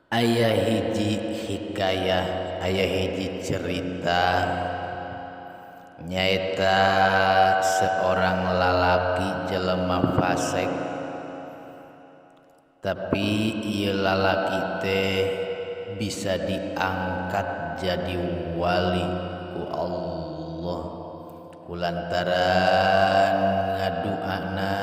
Aya hiji hikayah, aya hiji cerita, nyaeta seorang lalaki jelema fasek, tapi ieu lalaki teh bisa diangkat jadi wali ku Allah kulantaran ngaduana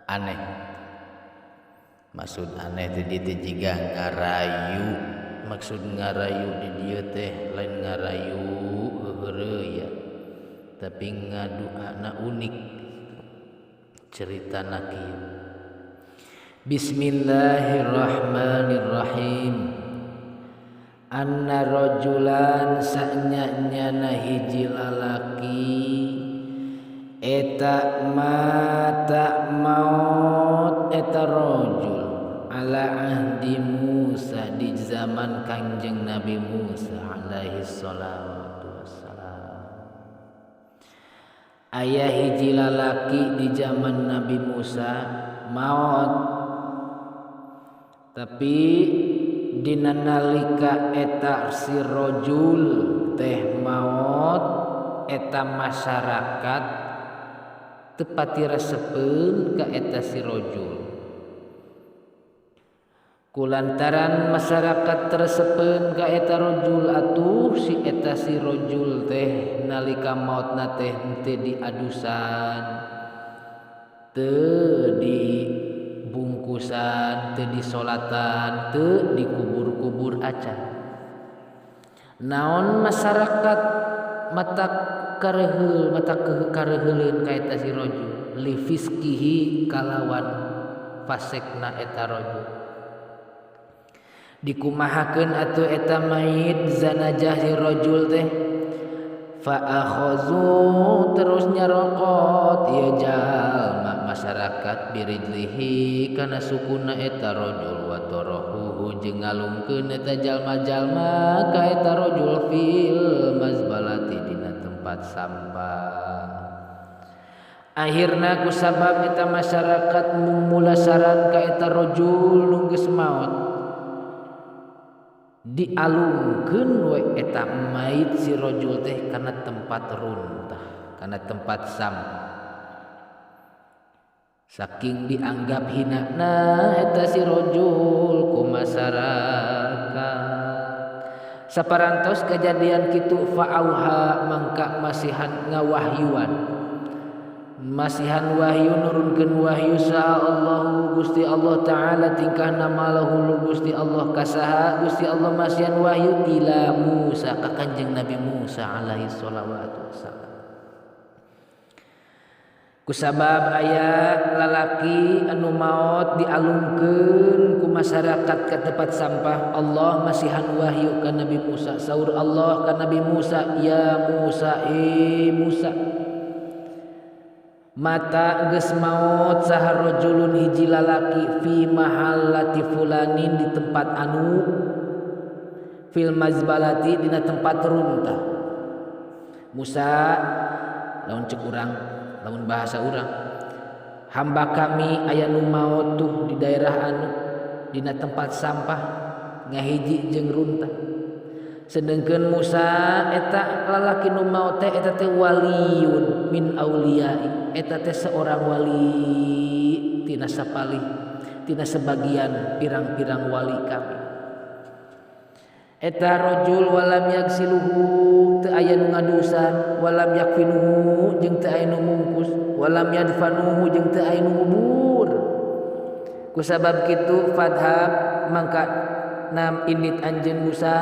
aneh. Maksud aneh teh di teh jiga ngarayu. Maksud ngarayu di dieu teh lain ngarayu heureui ya, tapi ngaduana unik. Ceritana kieu. Bismillahirrahmanirrahim. Anna rajulan, sanya-nyana hiji lalaki eta, mata, maut eta rajul, ala ahdi Musa, di zaman Kanjeng Nabi Musa alaihi salatu wassalam. Aya hiji lalaki di zaman Nabi Musa maut, tapi dina nalika eta si rojul teh maut, eta masyarakat teu pati resepeun ka eta si rojul. Kulantaran masyarakat resepeun ka eta rojul, atuh si eta si rojul teh nalika mautna teh henteu diadusan, teu dibungkusan, teu disolatan, teu dikubur-kubur acan. Naon masyarakat mata kareheul, mata kareuheuleun ka eta si rojul? Li fiskihi, kalawan fasekna eta rojul. Dikumahakeun atuh eta mayit zanajah si rojul teh? Fa akhazu, terus nyarokot ieu jalma masyarakat, birijlihi, kana sukuna eta rojul, wa tarahuhu, jeung ngalungkeun eta jalma-jalma ka eta rojul, fil mazbalati, dina tempat sampah. Akhirna kusabab eta masyarakat mulasaran ka eta rojul nu geus maot, dialungkeun we eta mayit si rojul teh kana tempat runtah, kana tempat sampah, saking dianggap hina eta si rojul ku masyarakat. Saparantos kejadian kitu, fa'auha, mangka masihan ngawahyuan, masihan wahyu, nurunkeun wahyu saha Allahu, Gusti Allah Ta'ala, tingkahna maluhur Gusti Allah. Kasaha Gusti Allah masihan wahyu? Ila Musa, ka Kanjeng Nabi Musa alaihi shalawatu wassalam. Kusabab aya lalaki anu maot dialungkeun ku masyarakat ke tempat sampah, Allah masihan wahyu ka Nabi Musa. Saur Allah ka Nabi Musa, "Ya Musa, eh Musa, mata, geus maot saha, rajulun, hiji lalaki, fi mahallati fulanin, di tempat anu, fil mazbalati, dina tempat runtah." Musa, lamun cek urang, lamun bahasa urang, hamba kami aya nu maot tuh di daerah anu, dina tempat sampah ngahiji jeung runtah. Sedangkan Musa, eta lalaki nu maot teh eta teh waliyun min auliyai, eta teh seorang wali tina sapalih, tina sebagian pirang-pirang wali kami. Eta rajul, walam yagsiluhu, teu aya nu ngadusan, walam yakfinuhu, jeung teu aya nu mungkus, walam yadfanuhu, jeung teu aya nu ngubur. Kusabab kitu, fadhab, mangka nam init anjeun Musa,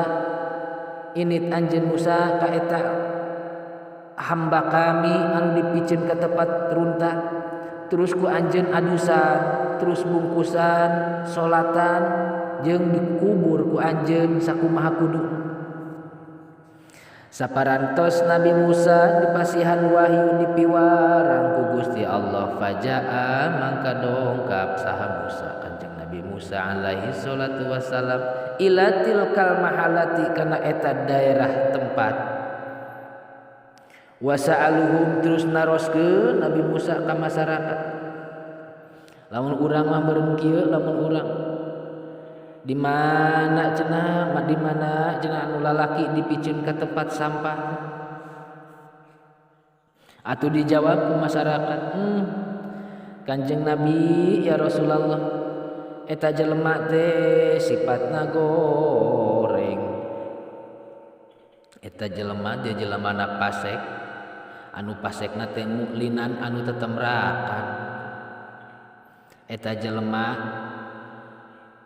init anjeun Musa ka eta hamba kami anu dipiceun ka tempat runtah, terus ku anjeun adusan, terus bungkusan, solatan, jeung dikubur ku anjeun sakumaha kudu. Saparantos Nabi Musa dipasihan wahyu, dipiwarang ku Gusti Allah, fajaa, mangka dongkap saha Musa, Kanjeng Nabi Musa alaihi salatu wassalam, ila tilkal mahalati, kana eta daerah tempat, wasa'aluhum, terus naroskeun Nabi Musa ka masyarakat. Lamun urang mah meureun kieu, lamun urang Di mana cenah, di mana cenah anu lalaki dipiceun ka tempat sampah. Atuh dijawab ku masyarakat, Kanjeng Nabi ya Rasulullah, eta jelema teh sifatna goreng. Eta jelema dia jelemana pasek, anu pasekna teh muklinan anu tetemrakan. Eta jelema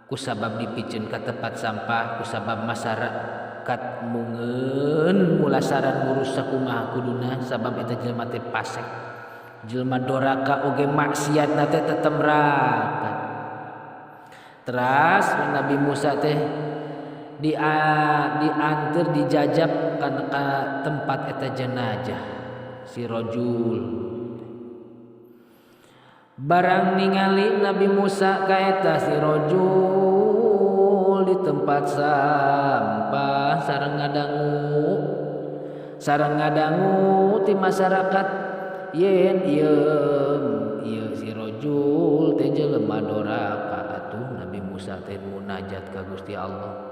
kusabab dipiceun ka tempat sampah, kusabab masyarakat mungeun mulasaran ngurus sakumaha kuduna, sabab eta jelema teh pasek. Jelema doraka oge maksiatna teh tetemrakan. Teras Nabi Musa teh diantar dijajab ka tempat eta jenazah si rajul. Barang ningali Nabi Musa ka eta si rajul di tempat sampah sareng ngadangu ti masyarakat yen ieu si rajul teh jelema doraka. Atuh Nabi Musa teh munajat ka Gusti Allah.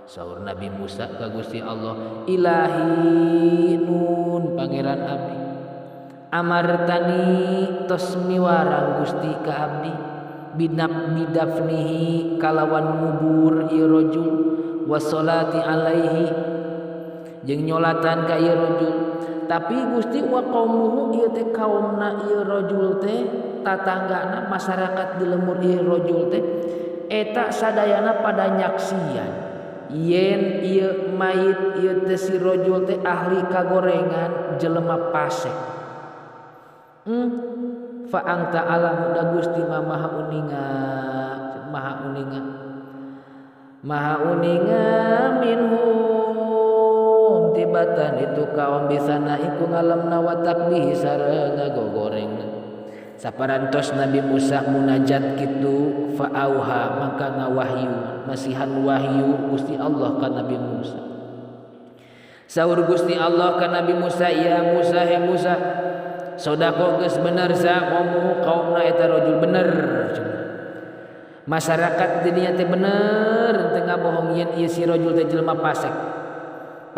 Saur Nabi Musa ka Gusti Allah, ilahi nun pangeran abdi, amartani tos miwarang Gusti ka abdi binab bidafnihi kalawan ngubur ieu rajul wassolati alaihi jeung nyolatan ka ieu rajul. Tapi Gusti wa qaumuhu ieu teh kaumna ieu rajul teh tatanggana masyarakat di lemur ieu rajul teh eta sadayana pada nyaksian yen ieu mayit ieu teh si rajul teh ahli kagorengan jelema pasek. Fa anta alamu da Gusti mah maha uninga, maha uninga, maha uninga minhum tibatan itu kaum bisana iku ngalamna wa takbihi sareng ngagogoreng. Saparantos Nabi Musa munajat kitu fa auha maka ngawahyu masihan wahyu Gusti Allah ka Nabi Musa. Saur Gusti Allah ka Nabi Musa, ya Musa, he Musa, sodako geus bener sa qaumuhu kaumna eta rajul bener. Masyarakat di dinya teh bener teu ngabohong yen ieu si rajul teh jelema pasek.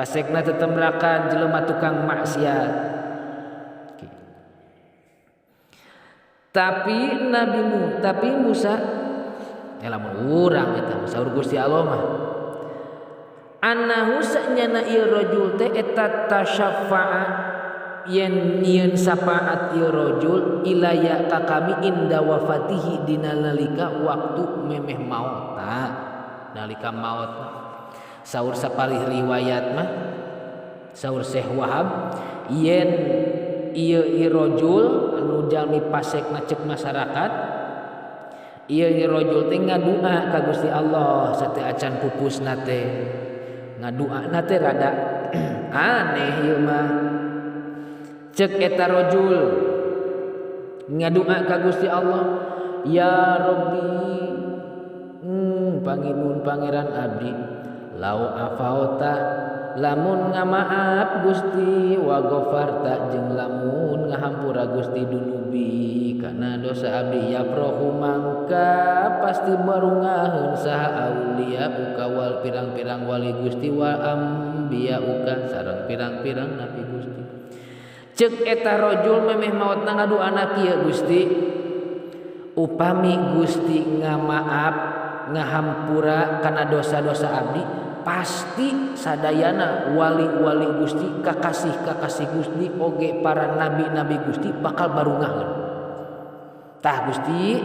Pasekna tetemrakan jelema tukang maksiat. Tapi tapi Musa lamun urang eta saur Gusti Allah mah annahu sanyana ieu rajul teh eta tasyaffa'a yen nyieun syafaat ieu rajul ilaya ka kami inda wafatihi dina nalika waktu memeh maot. Nah, nalika maot saur sapalih riwayat mah saur Syekh Wahab yen ieu rajul anu jalmi pasekna ceuk masyarakat ieu rajul teh ngadua ka Gusti Allah sate acan pupusna teh ngaduana teh rada aneh ieu mah. Cek eta rajul ngadua ka Gusti Allah, ya Rabbi, panginun pangeran abdi, lau afauta lamun ngamaaf Gusti wa ghafarta jeung lamun ngahampura Gusti dunubi kana dosa abdi, ya prohu mangka pasti barungaheun saha aulia uka wal pirang-pirang wali Gusti wa ambiya uka sareng pirang-pirang nabi Gusti. Cek eta rajul memeh maot ngaduana kieu Gusti, upami Gusti ngamaaf ngahampura kana dosa-dosa abdi, pasti sadayana wali-wali Gusti, kakasih-kakasih Gusti oge para nabi-nabi Gusti bakal barungaheun. Tah Gusti,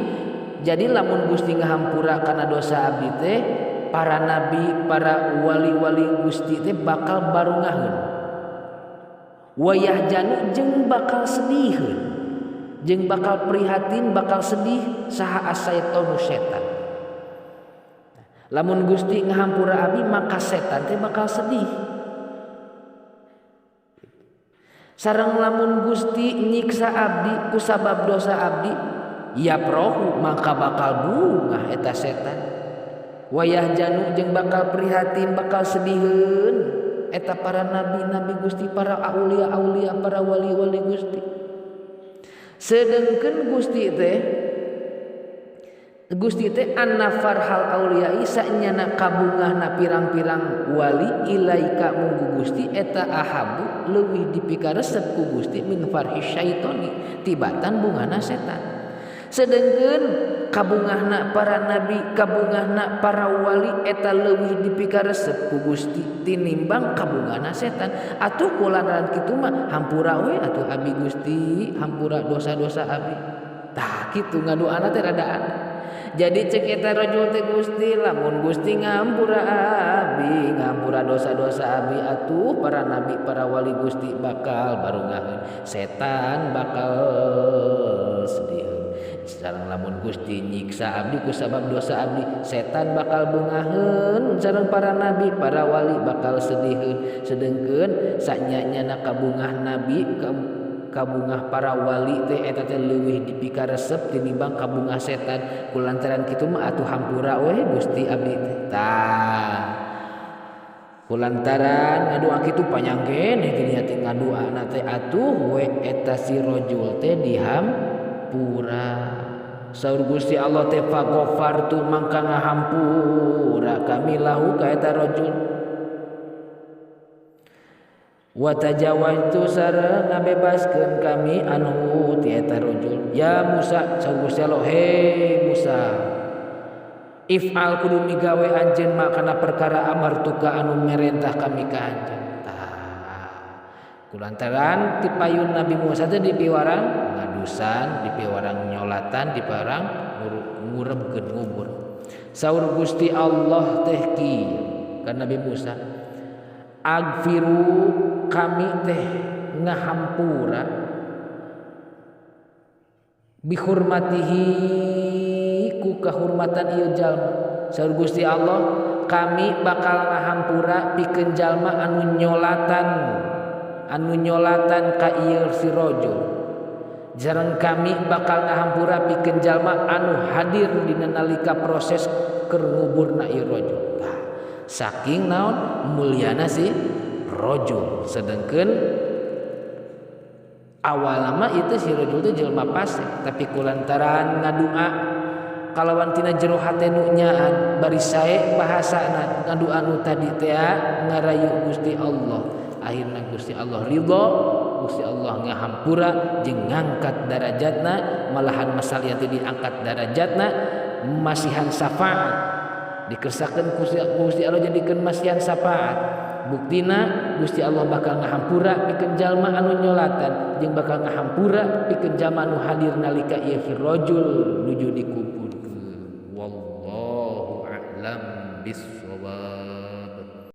jadi lamun Gusti ngahampura kana dosa abdi teh, para nabi, para wali-wali Gusti teh bakal barungaheun. Wayah janu jeung bakal sediheun, jeung bakal prihatin, bakal sedih saha asaitonu setan. Lamun Gusti ngahampura abdi maka setan teh bakal sedih. Sareng lamun Gusti nyiksa abdi kusabab dosa abdi, ya prohu maka bakal bungah eta setan. Wayah janu jeung bakal prihatin, bakal sediheun eta para nabi-nabi Gusti, para aulia-aulia, para wali-wali Gusti. Sedengkeun Gusti teh Gusti teh anna farhal auliai sanyana kabungahna pirang-pirang wali ilaika munggu Gusti eta ahabu leuwih dipikaresep ku Gusti min farhi syaitoni tibatan bungahna setan. Sedengkeun kabungahna para nabi, kabungahna para wali eta leuwih dipikaresep ku Gusti tinimbang kabungahna setan. Atuh kulantaran kitu mah hampura we atuh abi Gusti, hampura dosa-dosa abi. Tah kitu ngadoana teh rada aneh. Jadi cek eta rajul teh Gusti lamun Gusti ngampura abi, ngampura dosa-dosa abi atuh para nabi para wali Gusti bakal barungaheun, setan bakal sedih. Sareng lamun Gusti nyiksa abdi ku sabab dosa abdi, setan bakal bungaheun, sareng para nabi para wali bakal sediheun. Sedengkeun sanyanya kabungah nabi kabungah para wali teh eta teh leuwih dipikaresep tinimbang kabungah setan. Kulantaran kitu mah atuh hampura we Gusti abdi teh. Tah kulantaran ngadoa kitu panjang keneh geuning teh ngadoana teh atuh we eta si rajul teh dihampura. Saur Gusti Allah teh faghafartu mangka ngahampura kami lahu ka eta rajul. Wa tajawaztu sareng ngabebaskeun kami anhu ti eta rajul. Ya Musa, saur Gusti Allah, he Musa, if'al kudu migawe anjeun ma kana perkara amartuka anu merentah kami ka anjeun. Tah kulantaran ti payun Nabi Musa teh dipiwarang ngadusan, dipiwarang nyolatan, dipiwarang ngurebkeun ngubur. Saur Gusti Allah teh kieu ka Nabi Musa, agfiru kami teh ngahampura bihurmatihi ku kahurmatan ieu jalma. Saur Gusti Allah kami bakal ngahampura pikeun jalma anu nyolatan ka ieu si rajul. Sareng kami bakal ngahampura pikeun jalma anu hadir dina nalika proses keur nguburna ieu rajul. Tah saking naon mulyana si rajul. Sedengkeun awal lama itu si rajul teh jelema fasik, tapi kulantaran ngadua kalawan tina jero hate nu nyaan bari sae bahasana ngadua nu tadi teh ngarayu Gusti Allah. Akhirna Gusti Allah ridho, Gusti Allah ngahampura jeung ngangkat darajatna, malahan masalah teh diangkat darajatna masihan syafaat. Dikersakeun Gusti Allah jadikeun masihan syafaat. Buktina Gusti Allah bakal ngahampura pikeun jalma anu nyolatan jeung bakal ngahampura pikeun jalma anu hadir nalika ieu rajul nuju dikuburkeun. Wallahu a'lam bissawab.